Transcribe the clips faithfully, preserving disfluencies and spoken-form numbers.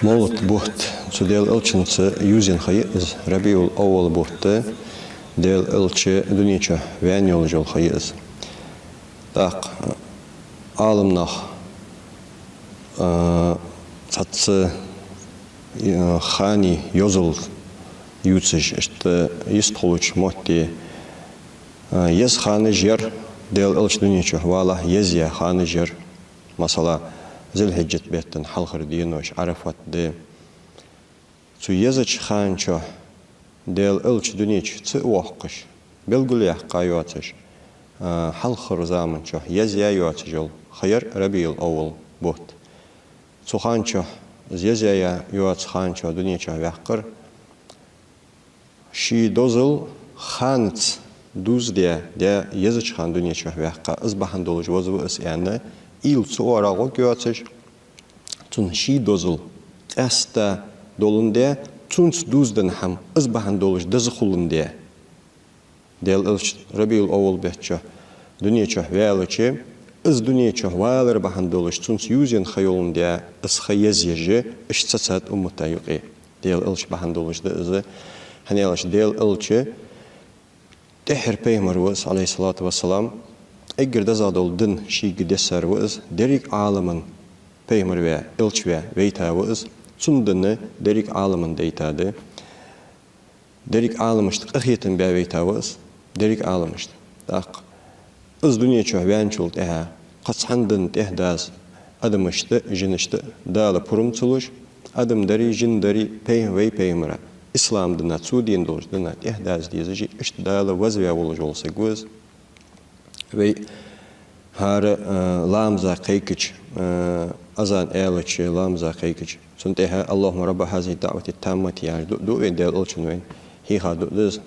Мовлат бутт, цу Даьла Элчанца ювзаенна ха я из, РабиӀул-Аввал бутт, Даьла Элча дунен чу ваьнна йолаш йола ха я из. ТӀаккха Ӏаламнах, а, цхьацца, а, ханеи йозал ювцаш, иштта йистхулача метте, а, еза ханаш яр, Даьла Элча дунен чу валале еза яь ханаш яр. Масала, Зулхьиджат бетта хьалхара денош, Ӏарафат ди. Цу езача хана чу Даьла Элча дунен чу ца воаккхаш, белгалъяьккха йоацаш, а, хьалхарча заман чу еза яь йоацаш йола ха яр РабиӀул-Аввал бутт. Цу хана чу, из еза яь йоаца хана чу дунен чу ваьккхар, ший дозал ханаца дувзадаь, даь езача хана дунен чу ваьккха, из бахьан долаш веза ва из аьнна, уйла цу оагӀорахьа гӀоргйоацаш, цун ший дозал къаьстта доландаь, цунца дувзаденна хӀама из бахьан долаш деза хуландаь. Даьла Элча РабиӀул-Аввал бетта чу дунен чу ваьлча, из дунен чу валар бахьан долаш цунца ювзаенна ха йоландаь, из ха еза еш, иштта цхьацца да уммата юкъе. Даьла Элча бахьан долаш да из, хӀана аьлча Даьла Элча тӀеххьара пайхамар ва из, Ӏалайхи ссалату вассалам, эггара дезагӀа дола ди шийга дессар ва из, деррига Ӏаламан пайхамар ваь, элча ваь вайта ва из, цун ди деррига Ӏаламна дайта да. Деррига Ӏаламашта къахетам баь вайта ва из, деррига Ӏаламашта. ТӀаккха из дунен чу ваьнначул тӀехьагӀа кхы цхьан дина тӀехьа даза адамашта, жинашта Дала пурам ца луш, адам дарий, жин дарий, пай-, вай пайхамара, ислам дина, цо дена долча дина тӀехьа даза дезаш, иштта Дала вазваь волаш вола саг ва из. Вай хӀара, а, ламаза кхайкача, а, азан аьлча ламаза кхайкача, цун тӀехьа «اللهم رب هذه الدعوة التامة» яхаш дуӀа ду вай, Даьла Элчано вайна хьийха дуӀа да из.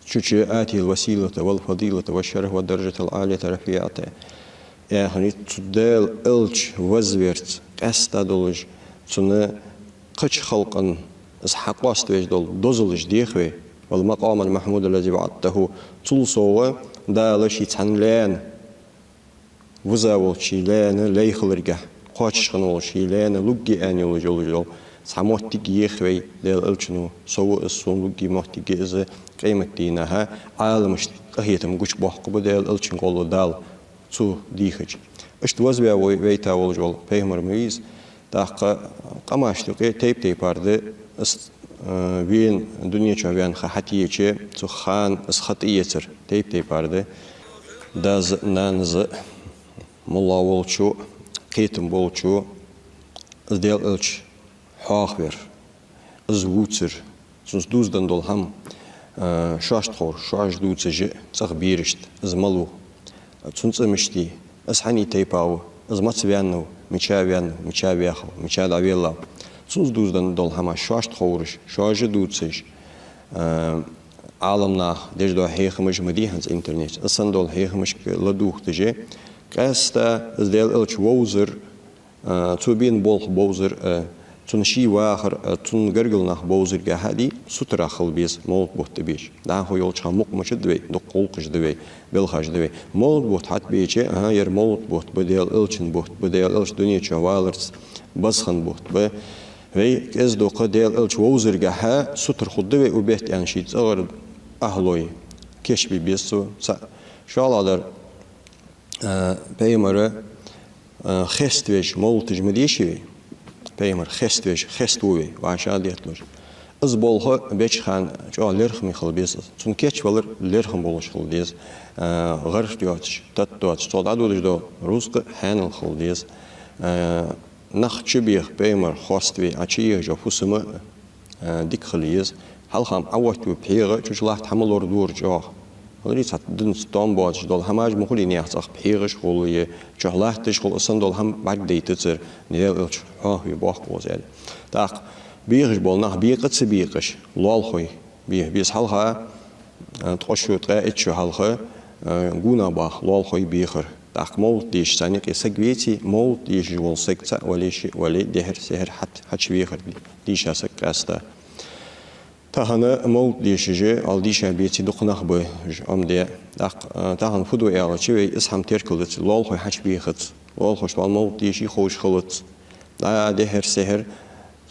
Цу чу «آته الوسيلة والفضيلة والشرف والدرجة العالية الرفيعة» яхаш, цу Даьла Элча вазварца къаьста долаш, цунна кхыча халкъа из хьакъоаставеш дола дозалаш деха вай, «والمقام المحمود الذي وعدته», цул совгӀа Дала ший цхьан лаьна, вуза волча ший лаьна лай хиларгахьа кхоачаш хинна волча ший лаьна лургья аьнна йолаш йола цхьа моттиг еха вай, Даьла Элчано: «Со ва из, сона лургья моттиг я из, къематдийнахьа Ӏаламашта къахетам гучабоаккхаргба Даьла Элчан гӀолла Дала цо дийхача». Иштта вазваь вай-, вайта волаш вола пайхамар ма вий из. ТӀаккха къамашта юкъе тайп-тайпара да из, а, вена, дунен чу ваьнна ха хьатеча, цу хана из ха тӀаэцар тайп-тайпара да. Дас а, нанас а, моллагӀа волчо, кхетам болчо, из Даьла Элча хьоахавар, из вувцар, цунца дувзаденна дола хӀама, а, шоашта ховр, шоаш дувцаш а, цӀагӀа берашта, из малув, цун цӀамашта, из хьан тайпа ва, из маца ваьннав, мича ваьннав, мича ваьхав, мича дӀавеллав. Цунца дувзаденна дола хӀама шоашта ховраш, шоаш а дувцаш, а, Ӏаламнаха деш дола хьехамаш ма дий хӀанз интернете, из санна дола хьехамашка ладувгӀаш а, къаьста из Даьла Элча вовзар, а, цо бена болх бовзар а, цун ший вахар а, цун гаргара нах бовзаргахьа а дий, сутара хила беза мовлат бутт тӀабеча. ДӀахо йолча хана мукъамаш да вай, дукха гӀулакхаш да вай, белхаш да вай. Мовлат бутт хьатӀабеча, аха, ер мовлат бутт ба, Даьла Элчан бутт ба, Даьла Элча дунен чу валарца база хинна бутт ба. Вай кӀезиг-дукха Даьла Элча вовзаргахьа сутара хургда вай укх бетта аьнна ший цӀагӀара ахӀлой кийчбе беза цо. ЦаӀ. ШоллагӀдар, а, пайхамара, а, хеставеш мовлаташ ма деший вай. Пайхамар хеставеш, хеставу вай, вӀашагӀдетталуш. Из болх беча хана чӀоагӀа лерхӀаме хила беза из. Цун кийчвалар лерхӀам болаш хила деза. А, гӀарх доацаш, тата доацаш, цо дӀадодаш дола рузкъа хьанал хила деза. А, нах чубеха пайхамар хоаставе, а, чуехаш йола фусам а, а, дика хила еза. Хьалха-м Ӏооттаю пхьегӀа, чу-чу латта хӀама лорадора чӀоагӀа. Хиларий, цхьа динца товш боацаш дола хӀамаш ма хулий наьха цӀагӀа, пхьегӀаш хул е чухь латташ хул, из санна дола хӀама бӀаргадайтацар, Даьла Элча хьоахаве боахк-кх из аьнна. ТӀаккха бехаш бола нах бекъа а ца бекъаш, лоалахой беха беза. Хьалха, а, ткъо шу, ткъаь итт шу хьалха, а, гонахьа баха лоалахой бехар. ТӀаккха мовлат дешаш царна юкъе саг веце, мовлат дешаш вола саг цаӀ вале, шиъ вале, дехьара-сехьара хьат-, хьачувехар дийша саг къаьста. Тахан мовлат дешаш а, ал дийша беце, дукха нах ба уж Ӏомадаь. ТӀаккха, а, тахан фу ду аьлча, вай из хӀама теркалдац, лоалахой хьачубехац, лоалахошта вал мовлат деший ховш хилац. ДӀа, дехьара-сехьара,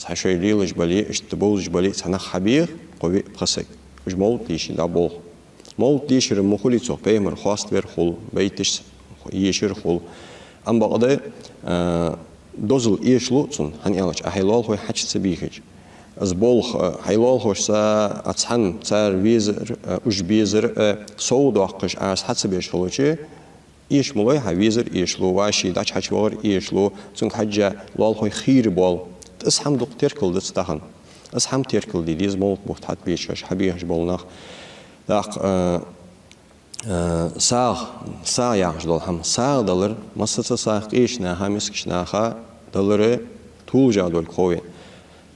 цхьа шоай лелаш бале, иштта бовзаш бале, цхьа нах хьабеха, кхо-виъ-пхи саг. Уж мовлат дийша дӀаболх. Мовлат дийшар ма хулий цох, пайхамар хоаставар хул, байташ ешар хул. Амма бакъда, а, дозал эшалу цунна, хӀана аьлча, Ӏа хьай лоалахой хьачу ца бийхача. Из болх, а, хьай лоалахошца, а, цхьана цар везар, а, уж безар, а, совгӀа доаккхаш, Ӏа из хьа ца беш хилча, эша ма лой хьа, везар эшалу, вӀаший дӀачу-хьачу вахар эшалу, цунга хьежжа лоалахой хийра боал. Из хӀама дукха теркалдац тахан. Из хӀама теркалде деза мовлат бутт хьатӀабеча хьабехаш бола нах. ТӀаккха, а, а, сагӀа, сагӀа яхаш дола хӀама. СагӀа далар, массаза сагӀа къеча наха, мискача наха далар толаш а долга хов вайна.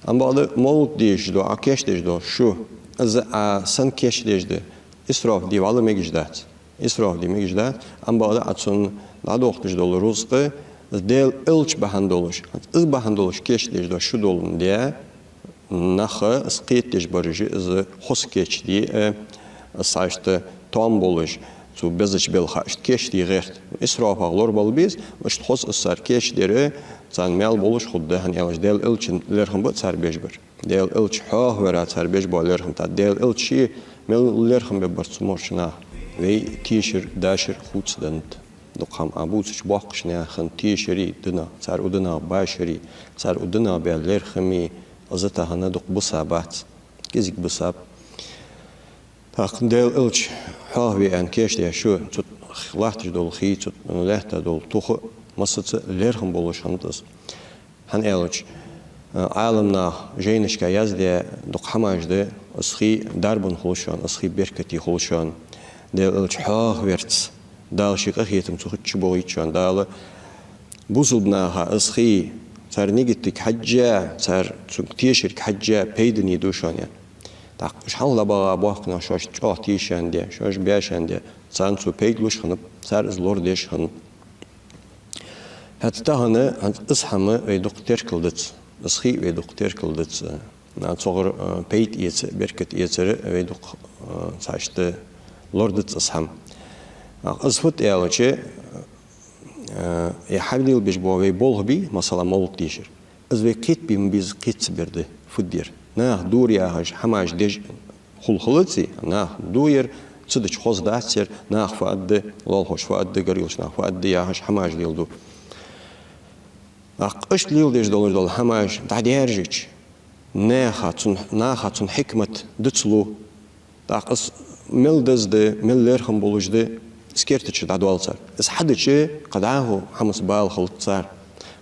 Амма бакъда мовлат дешаш да, Ӏа кийчдеш да шу, из Ӏа сенна кийчдеш да, исроф де вӀалла мегаш дац. Исроф де мегаш дац, амма бакъда Ӏа цунна дӀадохийташ дола рузкъа, из Даьла элча бахьан долаш, из бахьан долаш кийчдеш да шу доландаь, наха из кхетадеш бараш, из хоза кийчде, э, из иштта тоам болаш, цу безача балха иштта кийчде гӀерт. Исрофах лорабала беза, иштта хоза из цар кийчдер, царна маьл болаш хургда, хӀана аьлча Даьла элчан лерхӀам ба цар беш бар. Даьла элча хьоахавара цар беш бола лерхӀам. ТӀаккха Даьла элча ше мел лерхӀам бе бар цу морча наха. Вай тешар, дашар хувцаденнад. Дукха хӀама Ӏа бувцача боккхача наьха тешари, дина, цар у дина башари, цар у дина баь лерхӀами, из тахан дукха бусабац. КӀезига бусаб. ТӀаккха Даьла элча хьоахаве аьнна кийчдаь шу, цу латташ дола хий, цу лаьтта дола тух а массаза лерхӀам болаш хиннад из. ХӀана аьлча, а, Ӏаламнаха жайнашка яздаь дукха хӀамаш да, из хий дарбан хул шоана, из хий беркате хул шоана. Даьла элча хьоахаварца, Дала ший къахетам цу хи чу бохийт шоана. Дала бусалба наха из хий, цар нигатага хьежжа, царна цу тешарга хьежжа пайдане ду шоана, аьнна. ТӀаккха уж хьалха дӀабаха боккхий нах шоашта чӀоагӀа тешаш да, шоаш бешаш да, царна цо пайда луш хиннаб, цар из лорадеш хиннаб. ХӀаьта тахан, хӀанз из хӀама вай дукха теркалдац, из хий вай дукха теркалдац. Цунгара, а, пайда эца, беркат эцар вай дукха, а, цхьа иштта лорадац из хӀама. А, из фуд аьлча, а, е хьавлил беш бола вай болх бий, масала, мовлат дешар. Из вай кхетабе ма беза кхетацабар да, фуд ер. Наха дора яхаш хӀамаш деш хул хилаций, наха ду ер, ца дича хоза дац ер, наха фу аргда, лоалахошта фу аргда, гаргарча наха фу аргда яхаш хӀамаш леладу. ТӀаккха иштта леладеш долаш дола хӀамаш дӀадаьржача, наха цун, наха цун хьикмат дицлу. ТӀаккха из мел деза да, мел лерхӀам болаш да, из керта чу дӀадоал цар. Из хьадича, кхы дӀахо хӀамаца бала хилац цар.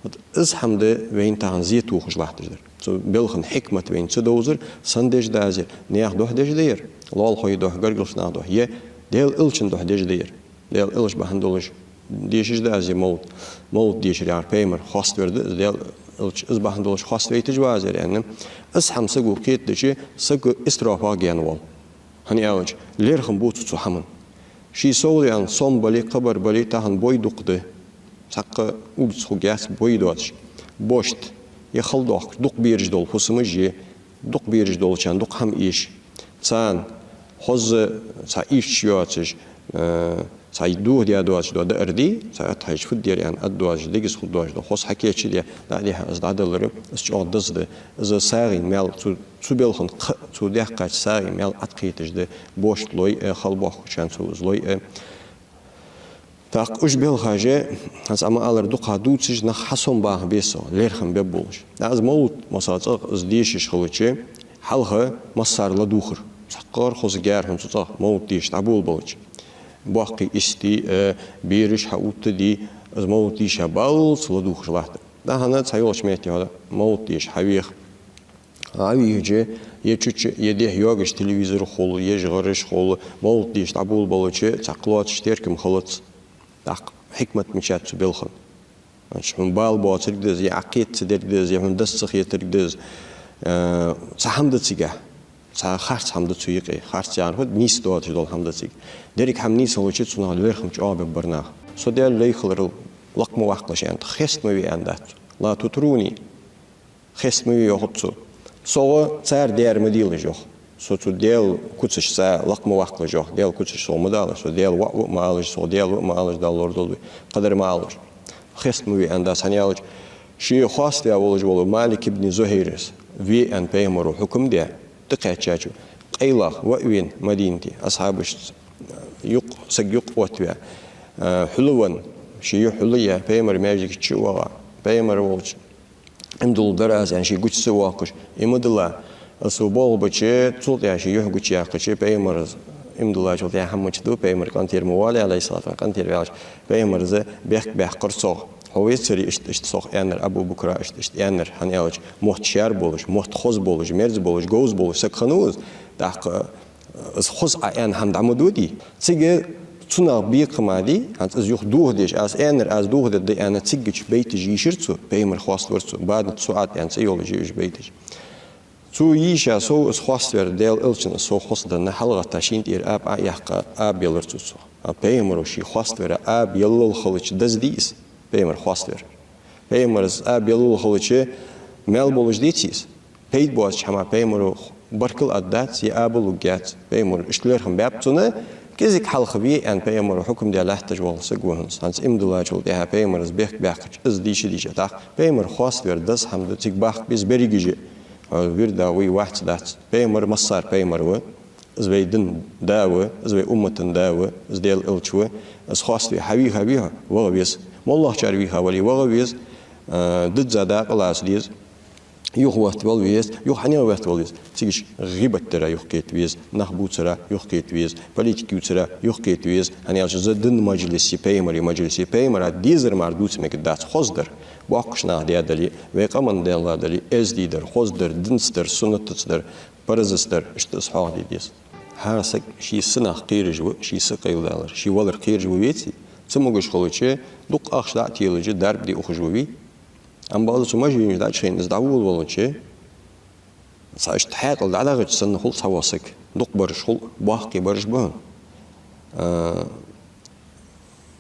Вот из хӀама да вайна тахан зе тохаш латташ дар. Цу балха хьикмат вайна ца довзар, сенна деш да из ер, наьха духьа деш да ер, лоалахой духьа, гаргарча наьха духьа, е Даьла элчан духьа деш да ер. Даьла элча бахьан долаш дешаш да из ер мовлат. Мовлат дешар яхар пайхамар хоаставар да, Даьла элча из бахьан долаш хоаставайташ ва из ер, аьнна. Из хӀама саго кхетадича, саг исрофах гаьна воал. ХӀана аьлча, лерхӀам бувц цу хӀаман. Ший совгӀа даьнна сом бале, кхабар бале, тахан бой дукха да. Цхьаккха улица хургьяц бой доацаш. Бошта, е хала доахкаш, дукха бераш дола фусамаш е, дукха бераш долчарна дукха хӀама эш. Царна хоза цхьа ирча йоацаш, э, цхьа дохадаь доацаш дола даар дий, цхьа оттахьежача фу дера аьнна, аргдоацаш, дегаза хургдоацаш дола хоза хьакийчде, дӀадихьа из дӀадалар, из чӀоагӀа деза да. Из сагӀийна маьл цу, цу балха кхы, цу даьккхача сагӀийна маьл Ӏоткхеташ да, бошта лой а, хала боахкачарна цо из лой а. ТӀаккха уж балхаш, хӀанз Ӏа ма аллара, дукха дувцаш, нах хьасомабаха беза цох, лерхӀам бергболаш. ТӀаккха из мовлат, масала, цӀагӀа из дешаш хилча, хьалха массане ладувгӀар. Цхьаккха хоза гаьра хӀама цу цӀагӀа мовлат дешаш дӀаболабелча. Боккхий истий, э, бераш хьаоттадий, из мовлат дийша баллалца ладувгӀаш латт. Тахан цхьайолча метте хьо мовлат деша хьавеха. Хьавийхача, е чу-чу, е дехьа йоагаш телевизор хул, е жӀараш хул, мовлат деша дӀаболабелча, цхьаккха лоацаш теркам хилац. ТӀаккха хьикмат мичад цу балхан? Значит, хьона бала боацилга да из, е Ӏа кхета ца дилга да из, е хьона дас ца хетилга да из. Э, цхьа хӀама да цигахь. Цхьа харц хӀама да цу юкъе. Харц яхар фуд, нийса доацаш дола хӀама да цига. Деррига хӀама нийса хилча, цунах лерхӀам чӀоагӀа бергбар наха. Со Даьла лай хиларал лакха ма ваккхалаш аьнна, хеста ма ве аьнна дац. لا تطروني. Хеста ма ве йоахац цо. Сох цар даьр ма делаш йоах. Со цу Даьла куцашца лакха ма ваккхалаш йоах. Даьла куцаш сох ма далаш. Со Даьла воӀ ва а ма алаш, сох Даьла ва а ма алаш, Дала лорадолда вай. Кхыдар ма алаш. Хеста ма ве аьнна дац, хӀана аьлча, Ше хоаставаь волаш вола Малик ибн Зухайрас ве аьнна пайхамара хьукам даь, тӀакхаьчача, къайлагӀа ва а вена Мадинате, асхьабашца юкъ, саг юкъ оттаваь, а, хьулавенна, ший юхь хьулъяь, пайхамара маьждига чу а ваха, пайхамар волча иман дулларгдар аз аьнна, ше гуча ца воаккхаш, иман дилла, аз цо болх беча, цул тӀехьа ший юхь гучаяьккхача, пайхамара иман диллачул тӀехьа хӀама мича ду, пайхамар къинтӀера ма валий, Ӏалайхи ссалату вассалам, къинтӀера ваьлча, пайхамара бехк баьккхар цох. Хьо вецарий иштта, иштта сох аьннар, Абу Бакра иштта, иштта аьннар, хӀана аьлча, мотт шаьра болаш, мотт хоза болаш, мерза болаш, говза болаш саг хиннав из, тӀаккха из хоза Ӏа аьнна хӀама дӀа ма додий. Цига цунах бекхам а дий, хӀанз из юха дохадеш, аз аьннар, аз дохадергда аьнна, цигача байташ йийшар цо, пайхамар хоаставир цо, Бадат СуӀад аьнна цӀи йолаш я уж байташ. Цо йийша сов из хоаставар, Даьла Элчан из сов хоза денна, хьалгӀатта шийна тӀера аба Ӏояьккха, аба елар цо цох. А пайхамара ше хоаставар аба еллал хилча деза дий из, пайхамар хоаставар. Пайхамара из аба еллал хилча, маьл болаш деций из? Пайда боацача хӀаман пайхамара баркал аргдац, е аба лургьяц, пайхамара иштта лерхӀам баьб цунна, кӀезига хьалха ве аьнна пайхамара хьукам даь латташ вола саг ва хӀанз. ХӀанз иман диллачул тӀехьа пайхамара из бехк баьккхача, из дийша дийша тӀаккха, пайхамар хоаставар деза хӀама да, цига бахка беза берригаш а, вирда вий, вац дац. Пайхамар массара пайхамар ва, из вай дина да ва, из вай уммата да ва, из Даьла Элча ва, из хоаставе хьавийха вий хьо, ваха веза. МоллагӀчар вийха вале, ваха веза, а, дизза дакъа лаца деза, юхаватта вала веза, юха хьанна ватта вала веза. Цигача гӀийбат дара юхакхета веза, нах бувцара юхакхета веза, политика ювцара юхакхета веза, хӀана аьлча из дина мажлис я, пайхамара мажлис я, пайхамара дезар мара дувца мегаргдац, хоза дар. Боккхийча наха даь дале, вай къаман даь дале, эздий дар, хоза дар, динца дар, суннатаца дар, паразаца дар, иштта из хьоахаде деза. ХӀара саг ший са нах кхераш ва, ший са къайладалар, ший валар кхераш ва веций, цамогаш хилча, дукха ахча дӀа а телаш, дарба де ухаш ва вий. Амма бакъда цу машенаш дӀачухайна из дӀаволавалча, цхьа иштта хьаькъал дӀадахача санна хул цхьавола саг. Дукха бараш хул, боккхий бараш ба хьона. А,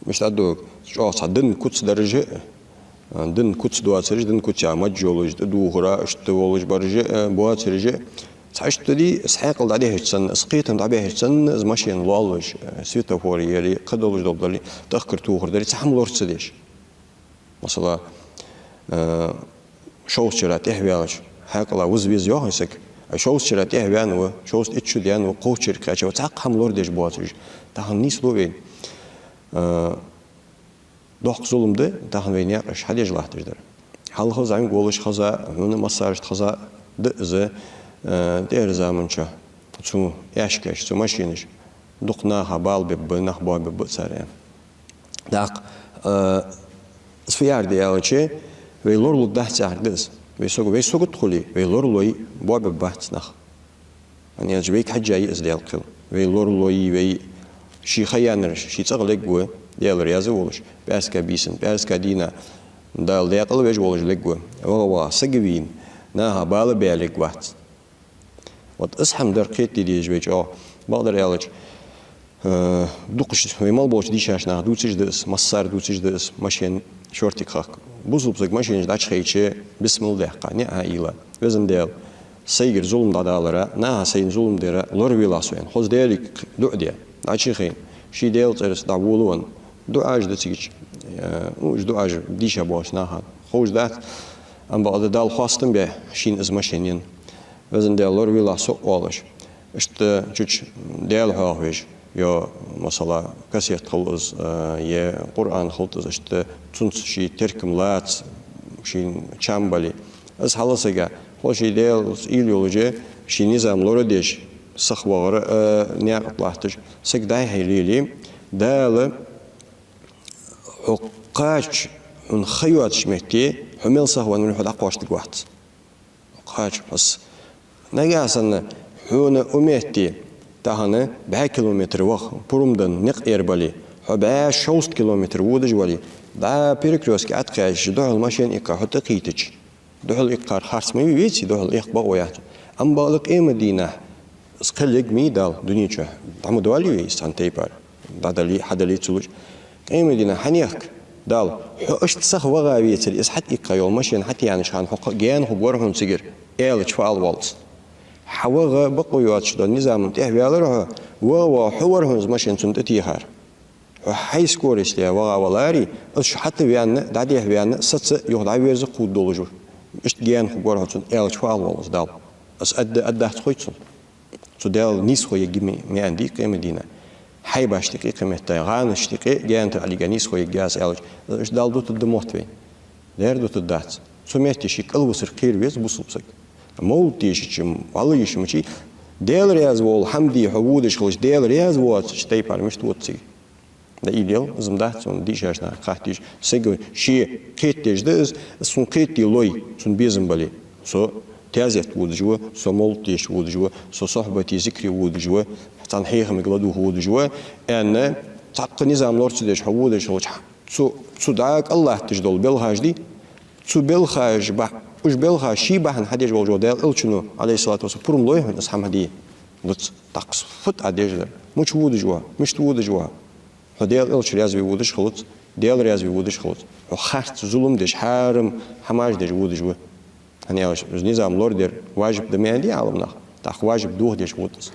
мишта ду, чӀоагӀа цхьа дина куц дараш а, а, дина куц доацараш, дина куцех маж йолаш, тӀадувхар, иштта волаш бараш а, а, боацараш а. Цхьа иштта ди, из хьаькъал дӀадихьача санна, из кхетам дӀабихьача санна, из машен лоаллаш, а, светофор яри, кхыдолаш дола дале, тӀехкар тохар дари, цхьа хӀама лора ца деш. Масала, э, шовзткъа чура тӀехваьлча, хьаькъала виза веза йоах саг. Ай шовзткъа чура тӀехваьнна ва, шовзткъа итт шу даьнна ва, кховзткъа чура кхаьча ва, цхьаккха хӀама лораде дезаш боацаш. Тахан нийслу вайна. Э, доккха зулам да тахан вай наькъаш хьадеш латташ дар. Хьалха зӀамига волаш хеза, хьона массарашта хеза да из, э, тӀехьарча заман чу цу аьшкаш, цу машенаш дукха наха бала бергба, нах боабергба цар аьнна. ТӀаккха, э, из фу яхар да аьлча, вай лоралургдац яхар да из. Вай сога, вай согат хуле, вай лоралой боабергбац нах. ХӀана аьлча вайга хьежжа я из Даьла кхел. Вай лоралой, вай ший ха яьннараш, ший цӀагӀа лергва, Даьла раьза волаш, пӀаьраска бийсан, пӀаьраска дийнахьа Дала даькъала веш волаш лергва. Ваха-ваха саг вийна, наха бала бе лергвац. Вот из хӀама дар кхетаде дезаш вай чӀоагӀа. Бакъдар аьлча, э, дукхача вай мел болча дийшача наха дувцаш да из, массара дувцаш да из, машен шортига хахка. Бусалба саг машенаш дӀачухайча, бисмилла даьккха, ниӀ хьаийла. Везан Даьла, сайгара зулам дӀадалара, наха сайна зулам дара, лоравелахь со аьнна. Хоза Даьлага дуӀа де, дӀачухайна. Ший Даьла цӀерца дӀаволавенна. ДуӀаш да цигача, э, ну, уж дуӀаш дийша боацача наха ховш дац. Амма бакъда Далла хоастам бе, шийна из машен енна. Везан Даьла, лоравелахь со а оалаш. Иштта чуча Даьла хьоахавеш, е, масала, кассета хул из, э, е Къуръан хул из, иштта цунца ший теркам лаца, шийна чам бале. Из хьалха сага, хьо ший Даьлаца уйла йолаш, ший низам лорадеш, сиха вахар, э, наькъа тӀа латташ, саг дӀа-хьа леле, Дала хьо кхача, хьона ха йоацача метте, хьо мел сиха венна вале, хьо дӀакхоачаргвац. Кхача хьо са. Нагахьа санна хьона укх метте тахан бӀаь километр ваха, пурам денна никъ эр бале, хьо бӀаь шовзткъа километр водаш вале, дӀа перекрёстке ӀотӀакхаьчача, духьал машен иккха хьо тӀакхийтача, духьал иккхар харц ма вий веций, духьал эккха бокъо яц. Амма бакъда къемата дийнахьа из кхел ергма Дала дунен чу, дӀа ма доаллий вай из цхьан тайпара, дӀадале, хьадале ца луш. Къемата дийнахьа хьанехк Дала, хьо иштта сиха ваха вецаре, из хьатӀаиккха йола машен хьатӀаяьннача хана хьо кхы гаьна хургвар хьона цигара, аьлча фу ала волац. Хьаваха бокъо йоацаш дола низама тӀехваьлар хьо, ваха-ваха хьо вар хьона из машен цунна тӀатехар. Хьо хьай скоросте вагӀа валаре, из шо хьатӀаваьнна, дӀадехьаваьнна, саца юха дӀаверза кхувда долаш ва. Иштта гаьна хургвар хьо цунна, аьлча, фу ала воалл из Дала? Из аргда-, аргдац хой цунна? Цу Дала нийсхо ергья ма, ма аьннадий къематдийнахьа. Хьайбашта юкъе къематдийнахьа, гӀанашта юкъе гаьна тӀа Ӏалига нийсхо ергья аз аьлча, иштта Дала дутаргда мотт вайна? Дера дутаргдац. Цу метте ший кӀалвисар кхера веза бусалба саг. Мовлат дешача, вӀалла йиш мичай, Даьла раьза вола хӀама де хьо водаш хилча, Даьла раьза воацача тайпара мишта вода цига? Да и дел, из-м дац цунна дийшача наха хатташ. Сага ше кхетадеш да из, из цунна кхетаде лой, цунна безам бале. Со таьзета водаш ва, со мовлат дешача водаш ва, со сухьбате, зикре водаш ва, цхьан хьехамга ладувгӀа водаш ва, аьнна, цхьаккха низам лорацадеш хьо водаш хилча, цу, цу дӀа кӀал латташ дола белхаш дий, цу белхаш бахь-, уж белхаш ший бахьан хьадеш волча Даьла Элчано, Ӏалайхи ссалату вассалам, пурам лой хьона из хӀама де? Луц. ТӀаккха из фуд Ӏа деш дар? Мича водаш ва хьо? Мишта водаш ва хьо? Хьо Даьла Элча раьза ве водаш хилац, Даьла раьза ве водаш хилац. Хьо харц, зулам деш, хьарам хӀамаш деш водаш ва. ХӀана аьлча, из низам лорадер важиб да ма аьннадий Ӏаламнаха. ТӀаккха важиб дохадеш вода из.